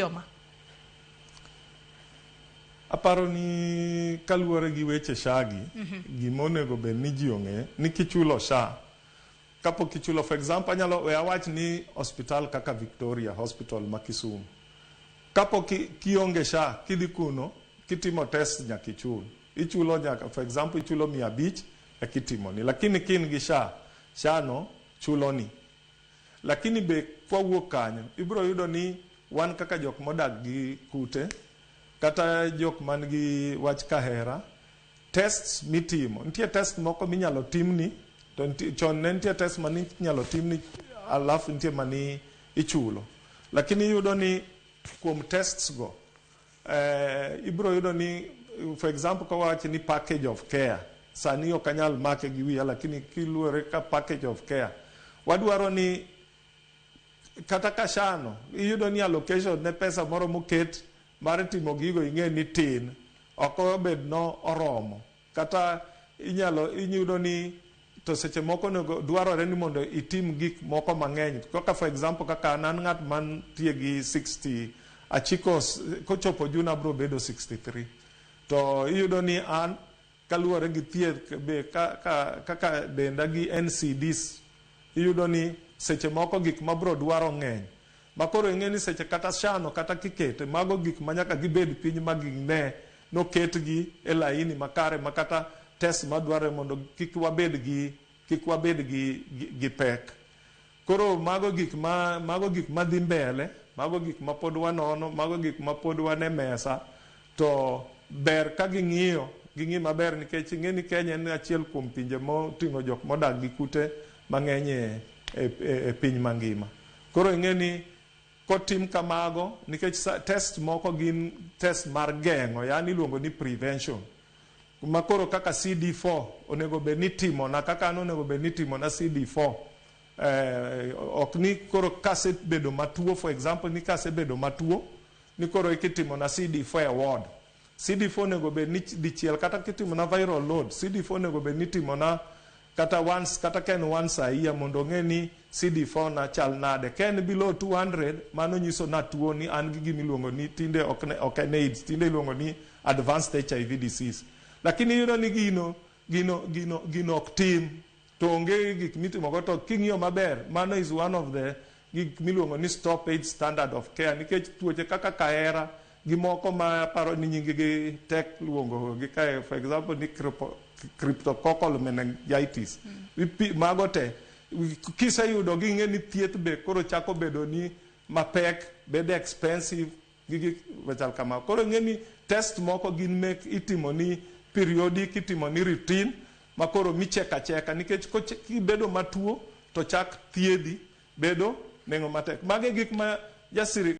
Ma. Aparo ni kaluwore gi weche SHA gi, gima onego bed ni ji ong'e ni kichulo SHA, kapok ichulo, for example, anyalo we awach ni hospital kaka Victoria Hospital ma Kisumu, kapok kionge SHA, kidhi kuno kitimo test nyaka ichul. Ichulo nyaka, for example, ichulo 500 eka itimoni. Lakini ka in gi SHA, SHA no chuloni. Lakini be kwawuok kanyo, ibiro yudo ni wan kaka jok modak gi kute, kata jok man gi wach kahera, tests mitimo, nitie test moko minyalo timni, to chon ne nitie test mani inyalo timni, alafu nitie mani ichulo. Lakini iyudo ni kuom tests go, ibiro yudo ni, for example, kawach ni package of care, sani ok anyal make gi wiya, lakini kiluwore ka package of care, wadwaro ni kata ka SHA no, iyudo ni allocation ne pesa moro moket mar timo gigo ing'e ni tin, ok obed no oromo. Kata inyalo iyudo ni to seche moko onego dwarore ni mondo itim gik moko mang'eny. Kaka, for example, kaka an ng'at mantie gi 60 achiko, kochopo June abiro bedo 63. To iyudo ni an kaluwore gi thieth be kaka denda gi NCDs, iyudo ni seche moko gik mabro dwaro ng'eny. Ma koro ing'e ni seche kata SHA no kata kikete, mago gik ma nyaka gibed piny ma gine noketgi e laini makare ma kata test madwarore mondo kik wabed gi pek. Koro mago gik ma dhi mbele, mago gik ma pod wanono, mago gik ma pod wan e mesa, to ber ka ging'iyo ging'i maber nikech ing'e ni Kenya en achiel kuom pinje moting'o jok modak gi kute mang'eny e piny mangima. Koro ing'e ni kotim kamago nikech test moko gin test mar geng'o, yani iluongo ni prevention. Ma koro kaka CD4 onego bed ni itimona, kaka an onego bed ni itimona CD4. Ok ni koro kasebedo matuo, for example, ni kasebedo matuo, ni koro eka itimona CD4 e ward. CD4 onego bed ni dichiel kata kitimona viral load, CD4 onego bed ni itimona kata once, kata ka en once a year mondo ong'e ni CD4 na chal nade. Ka en below 200, mano nyiso na tuo ni an gi gimiluongo ni tinde ok, ok en AIDS, tinde iluongo ni advanced HIV disease. Lakini iyudo ni gino ok tim to onge gik mitimogo to king'iyo maber mano is one of the gik miluongo ni stop AIDS standard of care nikech tuoche kaka kahera gi moko ma aparo ni nying gi tek luongo gi kae, for example, ni cryptococcal meningitis. Mago te kiseyudo gi ing'e ni thieth be koro chako bedo ni mapek, bedo expensive gi gik machal kama. Koro ing'e ni test moko gin mek itimo ni periodic, itimo ni routine ma koro micheka acheka nikech kibedo matuo to chak thiedhi bedo nengo matek. Mago e gik ma jasiri